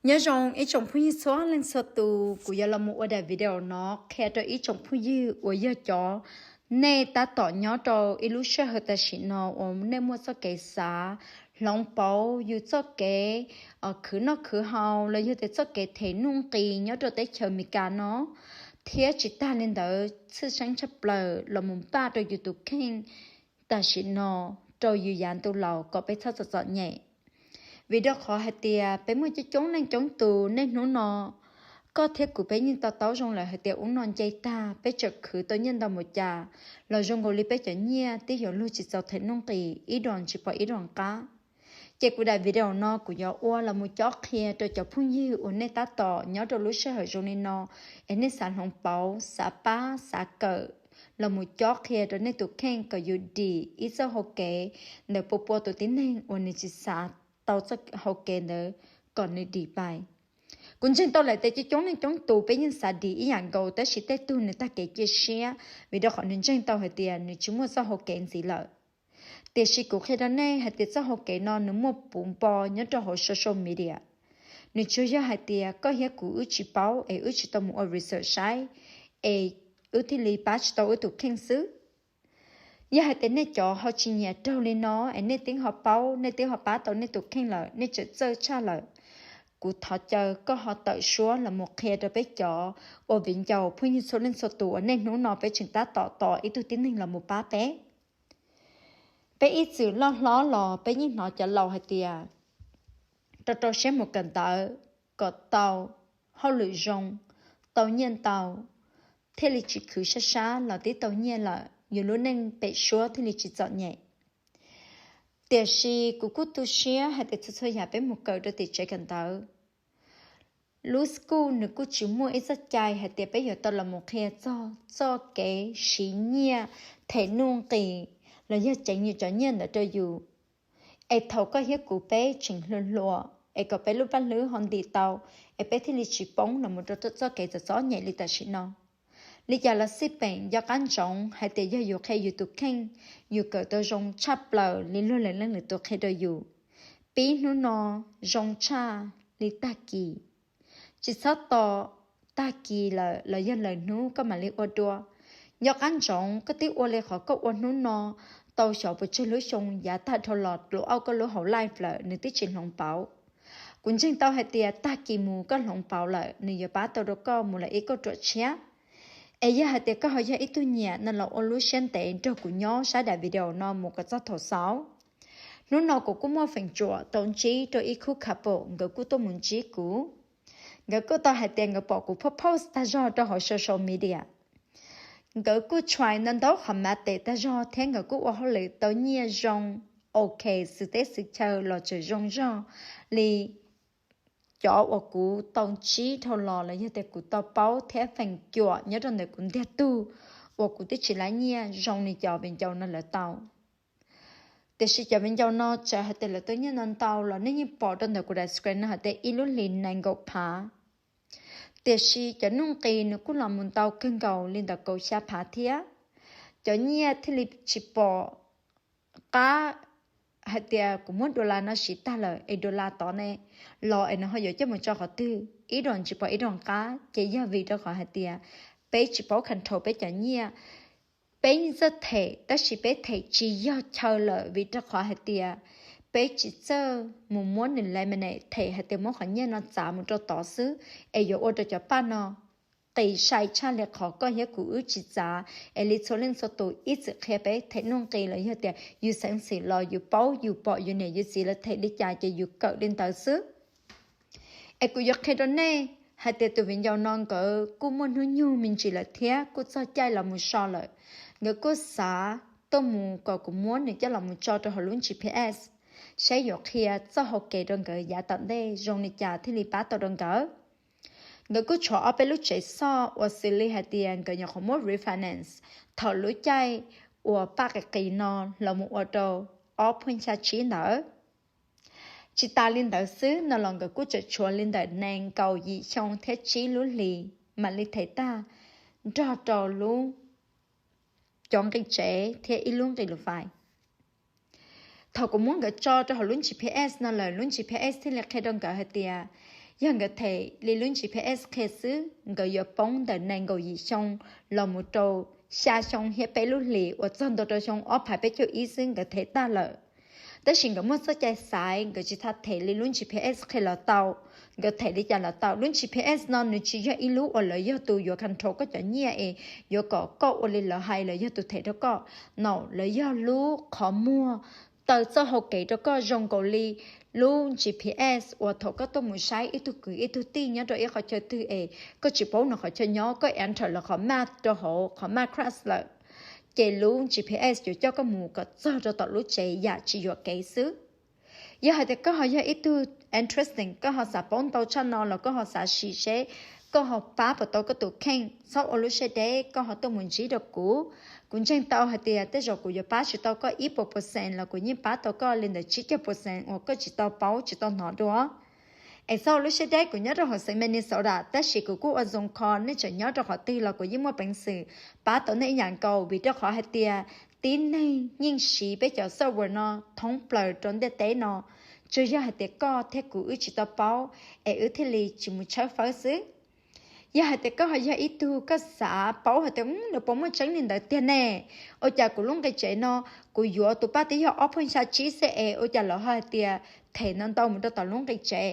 Nyob zoo ib tsoom phooj ywg txhua leej txhua tus, kuv yuav los mus ua daim video no qhia rau ib tsoom phooj ywg uas yog cov nej tab tom nyob rau ib lub sij hawm tam sim no uas nej muaj txoj kev xav hloov pauv yus txoj kev khwv noj khwv haus los yog tias txoj kev them nuj nqis nyob rau teb chaws Amelikas no, thiab tsis tag li ntawd tshwj xeeb tshaj plaws los mus npaj rau yus tus kheej tam sim no rau yus yav ntu laus kom peb txhob txom txom nyem. Vim rau qhov hais tias peb muaj coob coob leej coob tus niaj hnub no, koj thiab kuv peb yeej to taub zoo lawm hais tias ub no nce tag peb tseem khwv tau nyiaj ntau npaum cas, los zoo nkaus li peb cov nyiaj twb yuav luag tsis txaus them nuj nqis ib dua tsis pom ib dua qab. Ces kuv daim video no kuv yuav ua los mus cob qhia rau cov phooj ywg uas nej tab tom nyob rau lub sij hawm zoo li no, es nej xav hloov pauv, xav pab, xav kawm, los mus cob qhia rau nej tus kheej kom yus dim ib txoj hau kev ntawm pua pua tus tib neeg uas nws tsis xav tau txoj hau kev ntawd kom nws dim pais. Kuv ntseeg tau lawm tias coob coob leej coob tus peb yeej xav dim ib yam nkaus, tab sis tej tug nws tag kev cia siab vim rau qhov nws ntseeg tau hais tias nws tsis muaj txoj hau kev ntxiv lawm. Tiam sis kuv qhia rau nej hais tias txoj hau kev no nws muaj puv npo nyob rau hauv social media. Nws tsuas yog hais tias koj thiab kuv wb tsis paub es wb tsis tau mus ua research saib, es wb thiaj li pab tsis tau wb tus kheej xwb. Yog hais tias nej cov ho tsis nyiam raug li no es nej twb ho paub, nej twb ho pab tau nej tus kheej lawm, nej tseem txawj tshaj lawm, kuv thov caw koj ho tawm suab los mus qhia rau peb cov ua viv ncaus phooj ywg txhua leej txhua tus uas niaj hnub no peb tseem tab tom tos ib tug tib neeg los mus pab peb. Peb ib txwm loj hlob los peb yeej hnov cov laus hais tias rau rau siab mus kawm ntawv kom tau hauj lwm zoo, tau nyiaj ntau, thiaj li tsis khwv sab sab los twb tau nyiaj lawm, yus lub neej pem suab thiaj li tsis txom nyem. Tiam sis kuv kuj tu siab hais tias txhua txhua yam peb mus kawm rau tim tsev kawm ntawv, lub school nws kuj tsis muaj ib txoj cai hais tias peb yuav tau los mus qhia txog txoj kev siv nyiaj, them nuj nqis, los yog ceev yus cov nyiaj ntawd rau yus. Es thaum koj thiab kuv peb tseem hluas hluas es kom peb lub paj hlwb ho ntim tau, es peb thiaj li tsis poob los mus rau txoj kev txom txom nyem li tam sim no. Li cas los xij peem nco qab ntsoov hais tias yog yus qhia yus tus kheej, yus kawm tau zoo tshaj plaws li luag lwm leej lwm tus qhia rau yus, pib hnub no zoo tshaj li tag kis. Tsis txhob tos tag kis lawm los yog lawm hnub koj mam li ua dua. Nco qab ntsoov koj twb ua li qhov koj ua hnub no tau xyov puas tsawg lub xyoo, yav tag dhau los throughout koj lub hauv life lawm nws twb tsis hloov pauv. Kuv ntseeg tau hais tias tag kis mus koj hloov pauv lawm nws yuav pab tau rau koj mus lawm ib kauj ruam tshiab. Es yog hais tias koj ho yog ib tug nyiam no los ua lub siab ntev nrog kuv nyob saib daim video no mus kom txog thaum xaus. Hnub no kuv kuj muaj feem tsum tau ntsib rau ib khub couple, nkawd kuj tuaj mus ntsib kuv. Nkawd kuj tau hais tias nkawd pom kuv post post tag zog rau hauv social media. Nkawd kuj try ntau ntau qhov method tag zog thiab nkawd kuj ua hauj lwm tau nyiaj zoo, ok, xwm teb xwm chaw los tseem zoo zog li cov uas kuv tau ntsib dhau los los yog tias kuv tau paub thiab feem cuam nyob rau ntawm kuv ntiag tug uas kuv twb tsis laib nyiaj zoo li cov viv ncaus no lawv tau. Tiam sis cov viv ncaus no txawm hais tias lawv tau nyiaj ntau ntau los nej yeej pom rau ntawm kuv daim screen no hais tias ib lub hlis nees nkaum phav. Tiam sis cov nuj nqis nws kuj los mus ntau kawg nkaus li ntawm kaum xya phav thiab. Cov nyiaj thiaj li tsis pom qab hais tias kuv muab dollar no siv tag lawm es dollar tod ne los es nws ho yuav coj mus tso qhov twg, ib dua tsis pom ib dua qab. Ces yog vim rau qhov hais tias peb tsis paub control peb cov nyiaj. Peb yeej txawj them tab sis peb them tsis yog chaw lawm vim rau qhov hais tias peb tsis txawj mus muab nws eliminate, them hais tias muab qhov nyiaj no txav mus rau tod xwb, es yuav ua rau cov paj no qis sai tshaj li qhov koj thiab kuv wb tsis txav. Es li txhua leej txhua tus ib txwm qhia peb them nuj nqis los yog tias yus xeev xwm los yus paub yus pom yus niam yus txiv lawv them li cas ces yus kawm li ntawd xwb. Es kuv yuav qhia rau nej hais tias tus viv ncaus no nkawd kuj muaj hnub nyoog me ntsis lawm thiab kuj txog caij los mus so lawm. Nkawd kuj xav tuaj mus kom kuv muab nws coj los mus tso rau hauv lub G P S saib yuav qhia txoj hau kev rau nkawd yav tom ntej zoo li cas thiaj li pab tau rau nkawd. Nkawd kuj tshuav ob peb lub tsev xoj uas xws li hais tias nkawd nyuam qhuav muab refinance thaum lub caij uas paj qis qis no los mus ua rau ob phuj xya tsib ntawd. Tsis tas li ntawd xwb no los nkawd kuj tseem tshuav li ntawm nees nkaum yim xyoo thiab tsib lub hlis mam li them tag nrog rau lub cov nqi tsev thiab ib lub nqi lus fais. Thaum kuv muab nkawd tso rau hauv lub G P S no lawm lub G P S thiaj li qhia rau nkawd hais tias Yog nkawd them li lub G P S qhia xwb, nkawd yuav poob ntawm nees nkaum yim xyoo los mus rau xya xyoo thiab peb lub hlis uas txog ntua rau xyoo ob phav peb caug ib xwb nkawd them tag lawm. Tab sis nkawd muaj txoj cai xaiv, nkawd tsis tham them li lub G P S qhia los tau. Nkawd them li cas los tau. Lub G P S no nws tsis yog ib lub uas lawv yog tus yuav control koj cov nyiaj es yuav kom koj ua li lawv hais, lawv yog tus them rau koj. No, lawv yog lub qhov muag taw txoj hau kev rau koj zoo nkaus li lub G P S uas thaum koj tuaj mus saib ib tug kwv ib tug tij nyob rau ib qhov chaw twg es koj tsis paub nws qhov chaw nyob, koj enter lawv qhov map rau hauv qhov map crash lawm, ces lub G P S yuav coj koj mus kom txog rau tom lub tsev yam tsis yuam kev xwb. Yog hais tias koj ho yog ib tug interesting, koj ho xav paub ntau tshaj no los koj ho xav sim seb koj ho pab puas tau koj tus kheej, txhob ua lub siab deb, koj ho tuaj mus ntsib rau kuv. Kuv ntseeg tau hais tias tej zaum kuv yuav pab tsis tau koj ib puas percent los kuv yeej pab tau koj li ntawm tsib caug percent uas koj tsis tau paub tsis tau hnov dua. Es txhob ua lub siab deb, kuv nyob rau hauv xeev Minnesota tab sis kuv kuj ua Zoom call, nej tseem nyob rau qhov twg los kuv yeej muaj peev xwm pab tau nej ib yam nkaus, vim rau qhov hais tias tib neeg yeej siv peb cov software no thoob plaws rau ntiaj teb no. Tsuas yog hais tias koj thiab kuv wb tsis tau paub es wb thiaj li tsis mus tshawb fawb xwb. Yog hais tias koj ho yog ib tug koj xav paub hais tias, mm, nws puas muaj tseeb li ntawd tiag ne? Ua cas kuv lub nqi tsev no kuv yuav tus paj tib yog ob phuj xya tsib xwb es ua cas lawv ho hais tias them ntau ntau mus rau tom lub nqi tsev?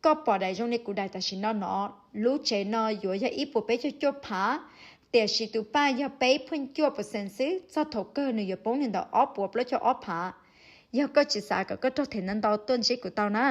Koj pom daim zoo li kuv daim tam sim no no, lub tsev no yuav yog ib puas peb caug cuaj phav, tiam sis tus paj yog peb phuj cuaj percent xwb, txog thaum kawg nws yuav poob li ntawm ob puas plaub caug ob phav. Yog koj tsis xav kom koj raug them ntau ntau tuaj ntsib kuv tau na.